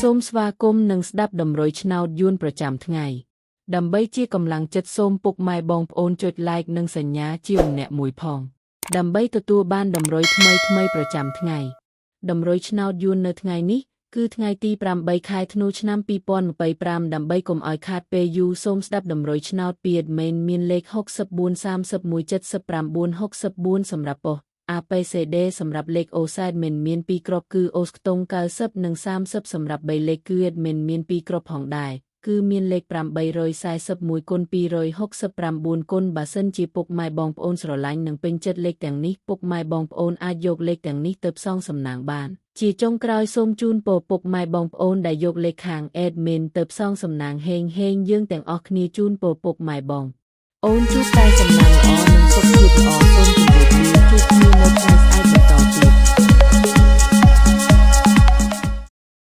សូមស្វាគមន៍និងស្ដាប់តម្រុយឆ្នោតយួនប្រចាំថ្ងៃដើម្បីជាកម្លាំងចិត្តសូមពុកម៉ែបងប្អូនចុច Like និងសញ្ញាជាម្នាក់មួយផងដើម្បីទទួលបានតម្រុយថ្មីៗប្រចាំថ្ងៃតម្រុយឆ្នោតយួននៅថ្ងៃនេះគឺថ្ងៃទី8ខែធ្នូឆ្នាំ2025ដើម្បីកុំឲ្យខាតពេលយូរសូមស្ដាប់តម្រុយឆ្នោតពី admin មានលេខ64 31 79 64សម្រាប់ប៉ុស្តិ៍ APCD សម្រាប់លេខអូសែតមិនមាន2គ្រាប់គឺអូសខ្ទង់90និង30សម្រាប់3លេខគឺ admin មាន2គ្រាប់ផងដែរគឺមានលេខ841គុណ269គុណបើសិនជាពុកម៉ែបងប្អូនស្រឡាញ់និងពេញចិត្តលេខទាំងនេះពុកម៉ែបងប្អូនអាចយកលេខទាំងនេះទៅផ្សងសំណាងបានជាចុងក្រោយសូមជូនពរពុកម៉ែបងប្អូនដែលយកលេខខាង admin ទៅផ្សងសំណាងហេងហេងយើងទាំងអស់គ្នាជូនពរពុកម៉ែបងអូនជួបតែសំណាងល្អនិងសុខភាពល្អ